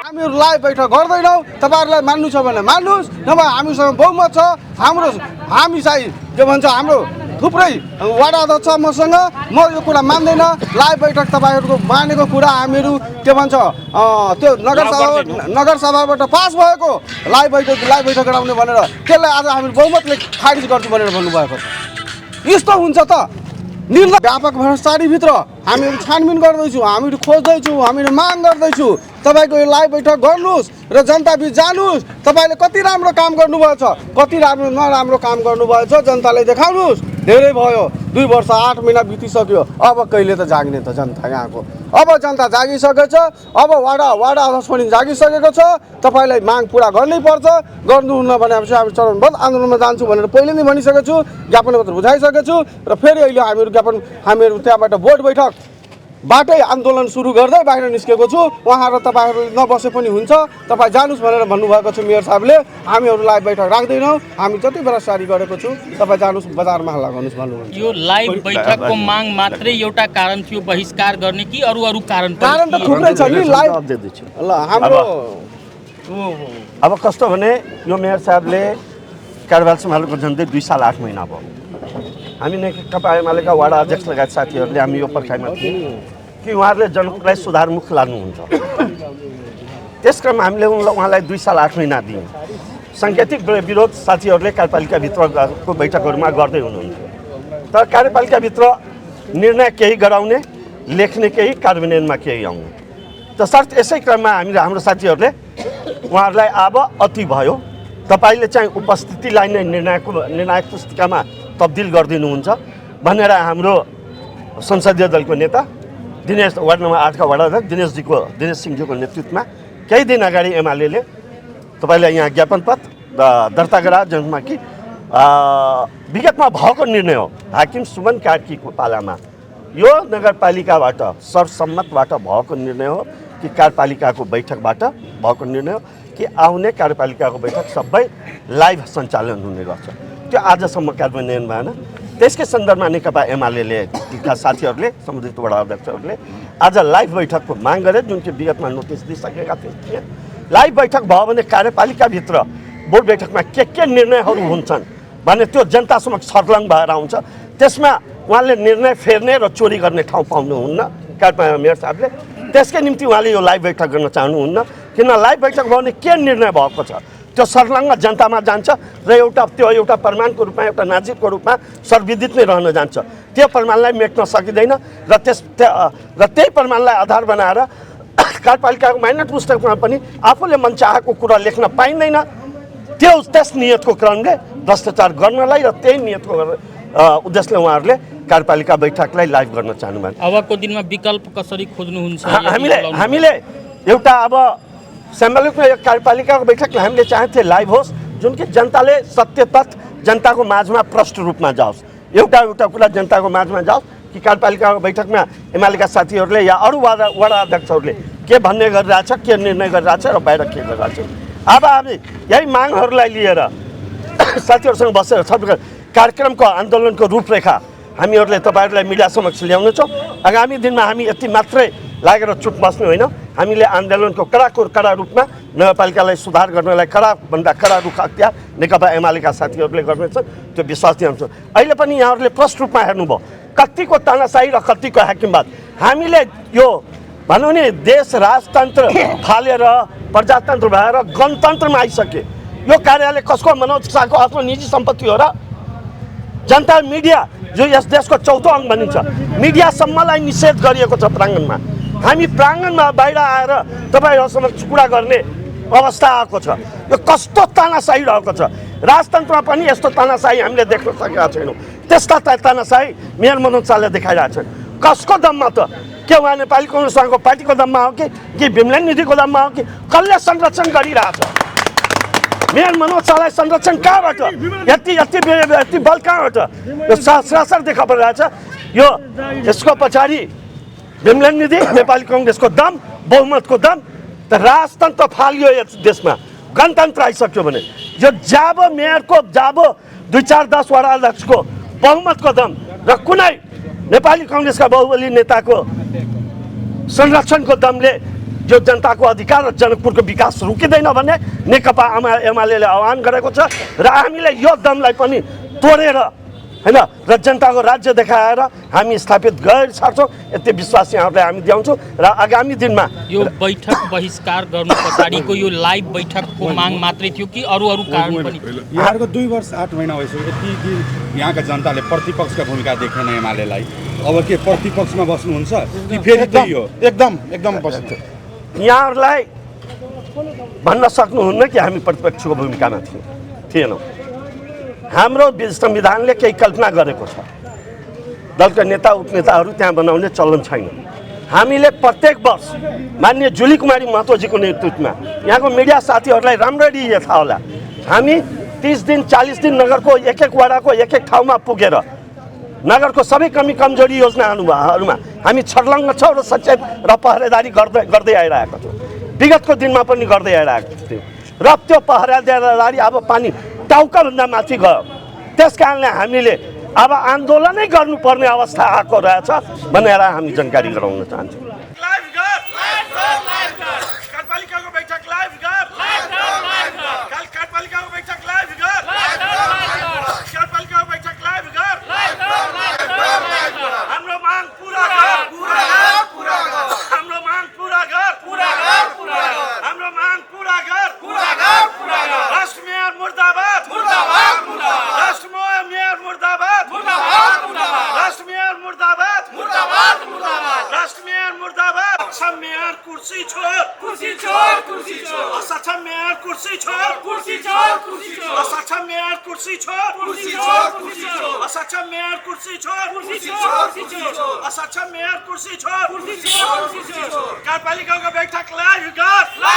हामीहरु live बैठक गर्दैनौ तपाईहरुलाई मान्नु छ भने मान्नुस् नभए हामीसँग बहुमत छ हामी चाहिँ के भन्छ हाम्रो थुप्रै वडा अध्यक्ष मसँग म यो कुरा मान्दैन लाइभ बैठक तपाईहरुको मानेको कुरा हामीहरु के भन्छ त्यो नगरसभाबाट पास भएको लाइभ बैठक गराउने भनेर त्यसलाई आज हामी बहुमतले खारिज गर्छु भनेर भन्नुभएको छ यस्तो हुन्छ त निर्णय व्यापक भ्रष्टाचारीभित्र हामीहरु छानबिन गर्दैछौँ हामीहरु खोज्दैछौँ हामीहरु माग गर्दैछौँ तपाईको यो लाइभ बैठक गर्नुस् र जनताबीच जानुस् तपाईले कति राम्रो काम गर्नुभएको छ कति राम्रो नराम्रो काम गर्नुभएको छ जनताले देखाउनुस् धेरै भयो 2 वर्ष 8 महिना बितिसक्यो अब कहिले त जाग्ने त जनता यहाँको अब जनता जागिसकेको छ अब वडा अध्यक्ष पनि जागिसकेको छ तपाईलाई माग पूरा गर्नै पर्छ गर्नुहुन्न भनेपछि हामी चरणबद्ध आन्दोलनमा जान्छु भनेर पहिले नै भनिसकेको छु ज्ञापन पत्र बुझाइसकेको छु र फेरि अहिले हामीहरु त्यहाँबाट बोर्ड बैठक बाटै आन्दोलन सुरु गर्दै बाहिर निस्केको छु उहाँ र तपाईहरुले नबसे पनि हुन्छ तपाई जानुस् भनेर भन्नुभएको छ मेयर साहबले हामीहरु लाइभ बैठक राख्दैनौ हामी जति भ्रष्टाचारी गरेको छु तपाई जानुस् बजारमा हल्ला गर्नुस् भन्नुहुन्छ यो लाइभ बैठकको माग मात्रै एउटा कारण थियो बहिष्कार गर्ने कि अरु कारण त थुप्रै छ नि लाइभ ल हाम्रो अब कस्तो भने यो मेयर साहबले कार्यभार सम्हालेको झन्डै 2 साल 8 महिना भयो हामी नेकपा एमालेका वडा अध्यक्ष लगायत साथीहरूले हामी यो पर्खाइमा थियौँ कि उहाँहरूले जनतालाई सुधारमुख लानुहुन्छ त्यसक्रममा हामीले उहाँलाई 2 साल 8 महिना दियौँ साङ्केतिक विरोध साथीहरूले कार्यपालिकाभित्रको बैठकहरूमा गर्दै हुनुहुन्थ्यो तर कार्यपालिकाभित्र निर्णय केही गराउने लेख्ने केही कार्यान्वयनमा केही आउने तसर्थ यसै क्रममा हाम्रो साथीहरूले उहाँहरूलाई अब अति भयो तपाईले चाहिँ उपस्थितिलाई नै निर्णायक पुस्तिकामा तब्दिल गरिदिनुहुन्छ भनेर हाम्रो संसदीय दलको नेता दिनेश वार्ड नम्बर 8 का वडा अध्यक्ष दिनेश सिंहजीको नेतृत्वमा केही दिन अगाडि एमालेले तपाईलाई यहाँ ज्ञापन पत्र दर्ता गरा जसमा कि विगतमा भएको निर्णय हो हाकिम सुमन कार्कीको पालामा यो नगरपालिकाबाट सर्वसम्मतबाट भएको निर्णय हो कि कार्यपालिकाको बैठकबाट भएको निर्णय हो कि आउने कार्यपालिकाको बैठक सबै लाइभ सञ्चालन हुने गर्छ त्यो आजसम्म कार्यान्वयन भएन त्यसकै सन्दर्भमा नेकपा एमाले का साथीहरूले सम्बन्धित वडा अध्यक्षहरूले आज लाइभ बैठकको माग गरे जुन कि विगतमा नोटिस दिइसकेका थिए लाइभ बैठक भयो भने कार्यपालिकाभित्र बोर्ड बैठकमा के निर्णयहरू हुन्छन् भने त्यो जनता समक्ष सर्लङ भएर आउँछ त्यसमा उहाँले निर्णय फेर्ने र चोरी गर्ने ठाउँ पाउनुहुन्न कार्यपालिका मेयर साहबले त्यसकै निम्ति उहाँले यो लाइभ बैठक गर्न चाहनुहुन्न किन लाइभ बैठक भयो भने के निर्णय भएको छ त्यो सर्लङ्ग जनतामा जान्छ र एउटा प्रमाणको रूपमा एउटा नाजिरको रूपमा सर्वविदित नै रहन जान्छ त्यो प्रमाणलाई मेट्न सकिँदैन र त्यही प्रमाणलाई आधार बनाएर कार्यपालिकाको माइनर पुस्तकमा पनि आफूले मन चाहेको कुरा लेख्न पाइँदैन त्यस नियतको क्रमले भ्रष्टाचार गर्नलाई र त्यही नियतको उद्देश्यले उहाँहरूले कार्यपालिका बैठकलाई लाइभ गर्न चाहनुभयो अबको दिनमा विकल्प कसरी खोज्नुहुन्छ हामीले एउटा अब सम्मेलनको कार्यपालिकाको बैठकलाई हामीले चाहन्थे लाइभ होस् जुन कि जनताले सत्य तथ्य जनताको माझमा प्रष्ट रूपमा जाओस् एउटा कुरा जनताको माझमा जाओस् कि कार्यपालिकाको बैठकमा एमालेका साथीहरूले या अरू वडा अध्यक्षहरूले के भन्ने गरिरहेछ के निर्णय गरिरहेछ र बाहिर के गरिरहेछ अब हामी यही मागहरूलाई लिएर साथीहरूसँग बसेर सबै कार्यक्रमको आन्दोलनको रूपरेखा हामीहरूले तपाईहरुलाई मिडिया समक्ष ल्याउनेछौँ आगामी दिनमा हामी यति मात्रै लागेर चुप बस्ने होइन हामीले आन्दोलनको कडा रूपमा नगरपालिकालाई सुधार गर्नलाई कडाभन्दा कडा रुख अख्तियार नेकपा एमालेका साथीहरूले गर्नेछन् त्यो विश्वास दिन्छौँ अहिले पनि यहाँहरूले प्रष्ट रूपमा हेर्नुभयो कतिको तानाशाही र कतिको हाकिमवाद हामीले यो भनौँ नि देश राजतन्त्र फालेर प्रजातन्त्र भएर गणतन्त्रमा आइसके यो कार्यालय कसको मनोज शाहको आफ्नो निजी सम्पत्ति हो र जनता मिडिया जो यस देशको चौथो अङ्ग भनिन्छ मिडियासम्मलाई निषेध गरिएको छ प्राङ्गणमा हामी प्राङ्गणमा बाहिर आएर तपाईँहरूसँग कुरा गर्ने अवस्था आएको छ। यो कस्तो तानाशाही रहेको छ। राजतन्त्रमा पनि यस्तो तानाशाही हामीले देख्न सकेका छैनौँ। त्यस्ता तानाशाही मेयर मनोज शाहले देखाइरहेको छन्। कसको दममा त? के उहाँ नेपाली काङ्ग्रेसको पार्टीको दममा हो कि भीमलेन निधिको दममा हो कि कसले संरक्षण गरिरहेछ? मेयर मनोज शाहलाई संरक्षण कहाँबाट? यति बल कहाँबाट? यो सरासर देखा परिरहेछ। यो यसको पछाडि भीमलेन निधि, नेपाली काङ्ग्रेसको दम, बहुमतको दम। त राजतन्त्र फालियो यस देशमा। गणतन्त्र आइसक्यो भने यो जाबो मेयरको जाबो 2-4-10 वडा अध्यक्षको बहुमतको दम र कुनै नेपाली काङ्ग्रेसका बाहुबली नेताको संरक्षणको दमले जो जनताको अधिकार र जनकपुरको विकास रुकिँदैन भन्ने नेकपा एमालेले आह्वान गरेको छ र हामीले यो दमलाई पनि तोडेर हैन र जनताको राज्य देखाएर हामी स्थापित गरेर छाड्छौँ। यति विश्वास यहाँहरूलाई हामी दिन्छौँ र आगामी दिनमा यो बैठक बहिष्कार गर्नु पछाडिको यो लाइभ बैठकको माग मात्रै थियो कि अरू कारण पनि? यहाँको 2 वर्ष 8 महिना भइसक्यो। यति दिन यहाँका जनताले प्रतिपक्षका भूमिका देखेन एमालेलाई। अब के प्रतिपक्षमा बस्नुहुन्छ कि फेरि त्यही हो? एकदम बस्छ। यहाँहरूलाई भन्न सक्नुहुन्न कि हामी प्रतिपक्षको भूमिकामा थिएनौँ। हाम्रो संविधानले केही कल्पना गरेको छ। दलका नेता उपनेताहरू त्यहाँ बनाउने चलन छैन। हामीले प्रत्येक वर्ष माननीय जुली कुमारी महतोजीको नेतृत्वमा यहाँको मिडिया साथीहरूलाई राम्ररी थाहा होला, हामी 30 दिन 40 दिन नगरको एक वडाको एक ठाउँमा पुगेर नगरको सबै कमी कमजोरी योजनाहरूमा हामी छर्लङ्ग छौँ र सचेत र पहरेदारी गर्दै आइरहेका छौँ। विगतको दिनमा पनि गर्दै आइरहेको थियौँ र त्यो पहरेदारी अब पानी टाउकाभन्दा माथि गयो। त्यस कारणले हामीले अब आन्दोलनै गर्नुपर्ने अवस्था आएको रहेछ भनेर हामी जानकारी गराउन चाहन्छौँ। कार्यपालिकाको बैठक लाइभ गर।